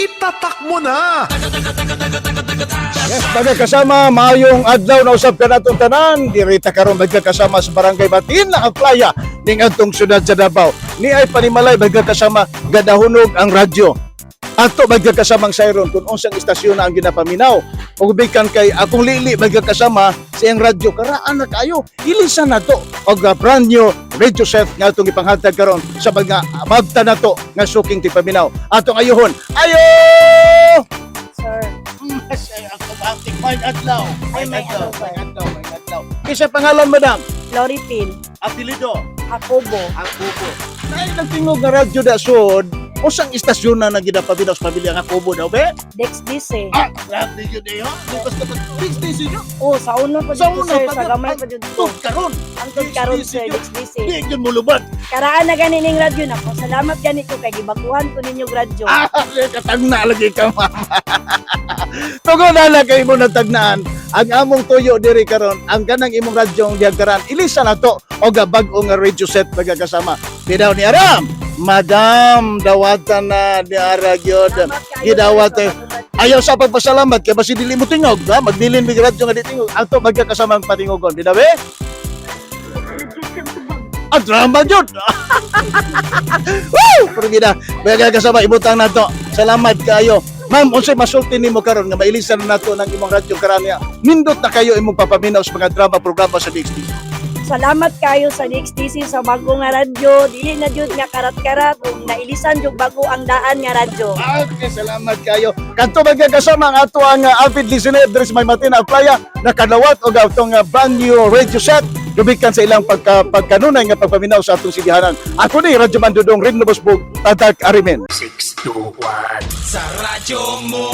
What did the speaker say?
Itatak mo na! Yes, mga kasama, maayong adlaw na usab kanatong tanan. Diri ta karon magkakasama sa Barangay Matina, ang playa ning atong syudad sa Davao. Ni ay panimalay, magkakasama, gadahunog ang radyo. Ato magkakasamang siren kung unsang istasyon na ang ginapaminaw. Og bikan kay akong lili, magkakasama, sa iyang radyo karaan na kayo. Ilisan na to og brand new radio set nga atong ipanghatag karon sa mga mabta nato nga suking tipaminaw. Atong ayuhon. Ayo! Sir. Automatic may adlaw. Ay, may adlaw, sir. May adlaw, may adlaw. Isa pangalan, madam? Lori Phil. Apelido? Jacobo. Akubo. Nay nagtingog nga radyo da sud. Usang istasyon na nagidapaminaw sa pamilya nga Kubo daw be? Dex DC. Ah, grabe yun eh, ha? Di basta ba? DXDC yun? Oh, sa una pa Sa dito, una sir, pa sa yun. gamay pa dito. Tug karon. Antod karon, DXDC sir, yun. Dex DC. Di yun mulubad. Karaan na gani ning radyo nako. Salamat gani ko kay gibakuhan ko ninyo radyo. Ah, katagna lagi ka, mama. Tugon na lang kay mo natagnaan. Ang among tuyo diri karon, ang kanang imong radyong diyagkaran, ilisa na to og bag-o nga radio set, magkakasama. Bidaw ni Aram, Madam, dawatan na ni Ara gyud. Salamat kayo, Gidawat sir, eh. sa pagtubad. Ayaw sa pagpasalamat kay basi dili mo tingog, ha? Magbilin mig radyo nga di tingog. Ato magkakasama ang patingogon, di na be? Ah, drama jud. Woo! Pero gina, magkakasama ibutang nato. Salamat kayo. Ma'am, unsay masulti nimo karon nga mailisan na nato ng imong radyo karaniya? Nindot na kayo imong papaminaw sa mga drama programa sa DXT. Salamat kayo sa DXDC sa bago nga radyo. Dili na jud nga karat-karat ug nailisan jud bago ang daan nga radyo. Okay, salamat kayo. Kadto, magkakasama, ang ato ang avid listener diri sa May Matina Playa nakadawat og atong brand new radio set gumikan sa ilang pagkanunay nga pagpaminaw sa atong sigihanan. Ako ni Radyo Mandudong Rin Lubosbog, Tatak Arimen. 6, 2, 1. Sa radyo mo.